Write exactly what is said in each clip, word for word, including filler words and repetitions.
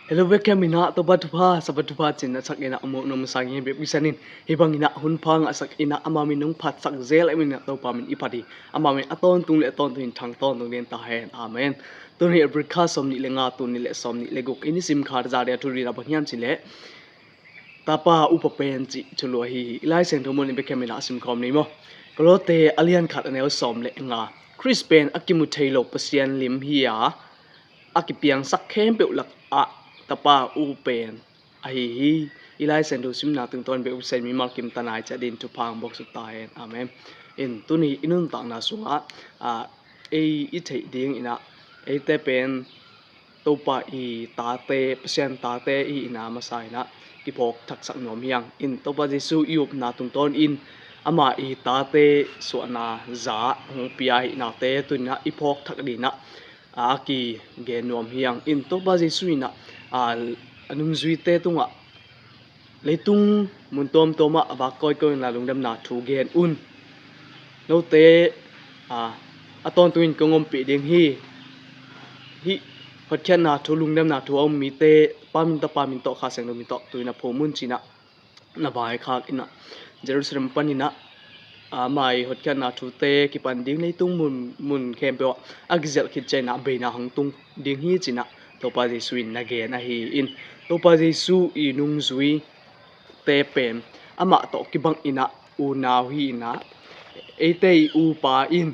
Hello, welcome ina, Topa thupha, Sabbath thupha cih na sak ina, a muh nong sang hi bek pisan in, hi bang ina hun pha ngahsak ina, ama min nong phatsak zel a min ina Topa min i phat hi. Ama min a tawntung le a tawntung in thang tawntung den ta hen. Amen. Tuni April kha sawm nih le nga, tul nih le sawm nih le guk, i nisim kha za dia thu dina bang hiam cih leh Tapa Upa Pen cih thulu ahi hi. I Lai Siangtho mun in bek hiam ina a sim khawm ni maw. Kolose a lian khat a neu sawm le nga. Khrist pen a kimu thei lo Pasian lim hi a, a kipiangsak khempeuh lakah Tapa U pen ahi hi. I Lai Siangtho simna tungtawn bek uh sen mimal kim tanai ciat in thupha hong buaksuk ta hen. Amen. In tuni i nuntakna sungah, ah, ei i theih ding ina, eite pen Topa i tate, Pasian tate i ina masa ina kiphawk thaksak nuam hi hang. In Topa Jesu i upna tungtawn in ama i tate suahna za hong pia hi nate tu ina i phawk thak ding ina a kigen nuam hi hang. In Topa Jesu ina, a, a nungzuite tungah leitung mun tuamtuamah a vak kawikawi in la lungdamna thu gen un. Note, a, a tawntung in kong ompih ding hi. Hih hotkhiatna thu, lungdamna thu a um mite Pa min tawh, Pa min tawh, Kha Siangtho min tawh tu ina phum un ci ina na vaikhak ina Jerusalem pan ina, a, ama i hotkhiatna thute kipan ding leitung mun, mun khempeuh ah a kizelh khit ciang ina beina hong tung ding hi ci ina Topa Jesu in na gen ahi. In Topa Jesu i nungzuite pen amah tawh kibang ina unau hi ina, eite i upa in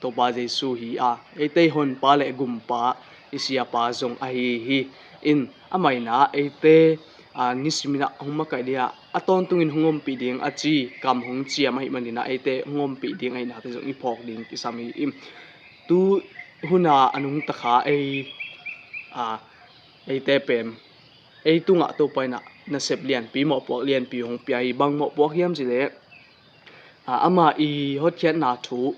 Topa Jesu hi a, eite i honpa le gumpa, i siapa zong ahi hi. In amah ina eite, a, nisim ina hong makaih ding a, a tawntung in hong ompih ding a ci kam hong ciam ahih man ina eite hong ompih ding ahi nate zong i phawk ding kisam hi. In tu huna a nungta kha ei, a, eite pen ei tungah Topa ina nasep lianpi, mawhpuak lianpi hong pia hi. Bang mawhpuak hiam cih leh, a, ama i hotkhiatna thu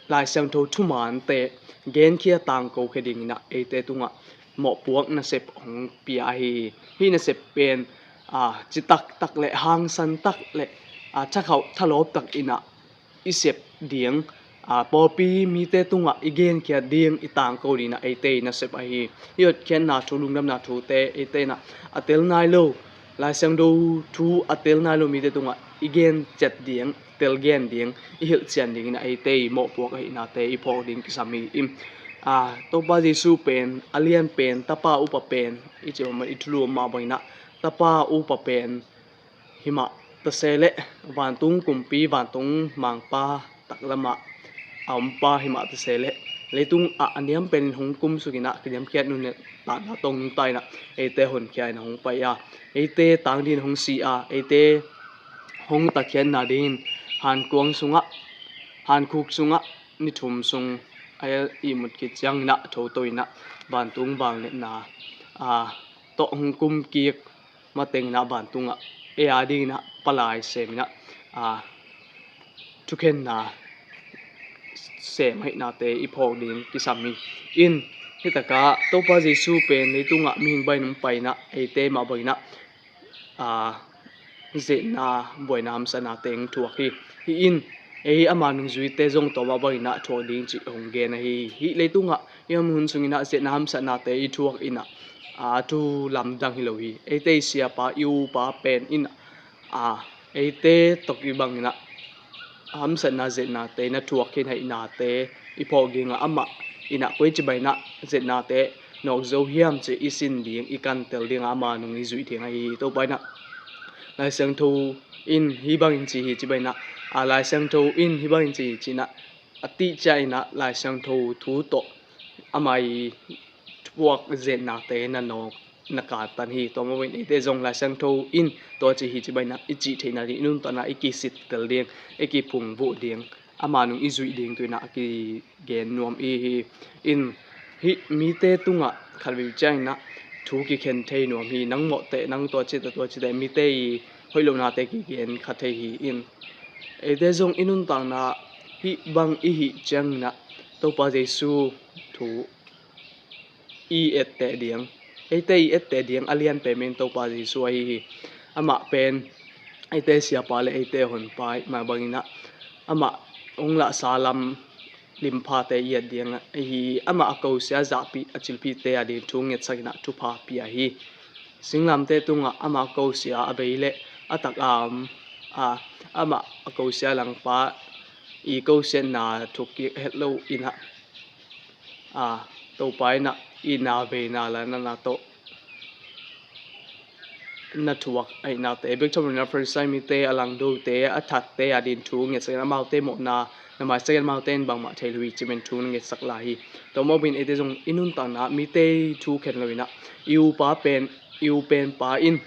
Lai Siangtho thumante genkhia tangkokhia ding ina eite tungah mawhpuak nasep hong pia ahi hi. Hih nasep pen, a, citak tak le hangsan tak le, a, thakhauh thalawp tak ina i sep ding, a, pawlpi mite tungah i genkhiat ding, i tangko ding ina eite i nasep ahi. Hih hotkhiatna thu, lungdamna thute eite ina a tel nai lo, Lai Siangtho thu a tel nai lo mite tungah i gen ciat ding, tel gen ding, i hilh cian ding ina eite i mawhpuak ahi nate i phawk ding kisam hi. In, a, Topa Jesu pen a lian pen, Tapa Upa pen i ci om, i thulu om mah bang ina Tapa Upa pen hi mah ta se leh vantung kumpi, vantung mangpa taklamah a ompa hi mah ta se leh leitung ah a niam pen in hong kumsuk ina kiniamkhiat nuntakna tawh nungta ina eite honkhia ina hong pai a, eite tang ding in hong si a, eite hong tatkhiatna ding in hankuang sungah, hankhuk sungah ni thum sung a ihmut khit ciang ina a thoto ina vantung vangliatna, a, tawh hong kumkik mateng ina vantungah ei a ding ina palai sem ina, a, thukhenna sem ahi nate i phawk ding kisam hi. In, hih takah Topa Jesu pen leitungah mihing bangin hong pai ina eite mah bang ina, a, zehna, buaina, hamsatna teng thuak hi. Hih in, ei ama nungzuite zong tua mah bang ina thuak ding cih hong gen ahi hi. Hih leitungah i om hun sung ina zehna hamsatnate i thuak ina, a, thu lamdang hi lo hi. Eite i siapa, i upa pen ina, a, eite tawh kibang ina hamsatna zehnate na thuak khin ahi nate i phawk ding a, amah ina koici bang ina zehnate nawk zo hiam cih i sin ding, i kantel ding a, ama nung i zuih ding ahi hi. Topa ina Lai Siangtho in hih bangin ci hi ci bang ina, a, Lai Siangtho in hih bangin ci hi ci ina a tih ciang ina Lai Siangtho thu tawh ama i thuak zehnate na nawk, na kantan hi. Tua mah bang in eite zong Lai Siangtho in tua ci hi ci bang ina i cih theihna ding, i nuntakna i kisittel ding, i kiphungvuh ding, ama nung i zuih ding tu ina a kigen nuam i hi. In, hih mite tungah khatvei ciang ina thu kikhen thei nuam hi. Nang mawh teh, nang tua ci teh, tua ci teh, mite i hoih lohnate kigen kha thei hi. In, eite zong i nuntakna hih bang i hih ciang ina Topa Jesu thu i etteh ding, eite i etteh ding a lian pen pen Topa Jesu ahi hi. Amah pen eite siapa le eite honpa mah bang ina amah hong lahsa lam limphate i et ding ahi. Amah a kosia zahpih a cilphite a ding thu ngetsak in ah thupha pia hi. Singlamteh tungah amah a kosia a bei leh a tak a om a, amah a kosia langpa i kosiatna thuk kik het lo in ah, a, Topa in ah itna veina lanatna tawh na thuak ahihnate bek tham lo in ah, Farisai mite, a langdote, a thatte a ding thu ngetsak in ah amaute mawhna na maisak in, amaute in bangmah thei lo hi ci-in thu na ngetsak lai hi. Tua mah bangin eite zong i nuntakna mite thu khen lo in ah, i upa pen, i u penpa in,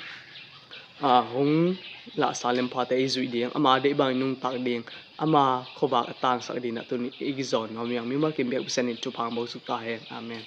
a, hong lahsa limphate i zuih ding, ama deih bangin nungtak ding, ama khuavak a tangsak ding in ah tuni i kizawn nuam hi hang. Mimal kim biak Pasian in thupha hong suk ta hen. Amen.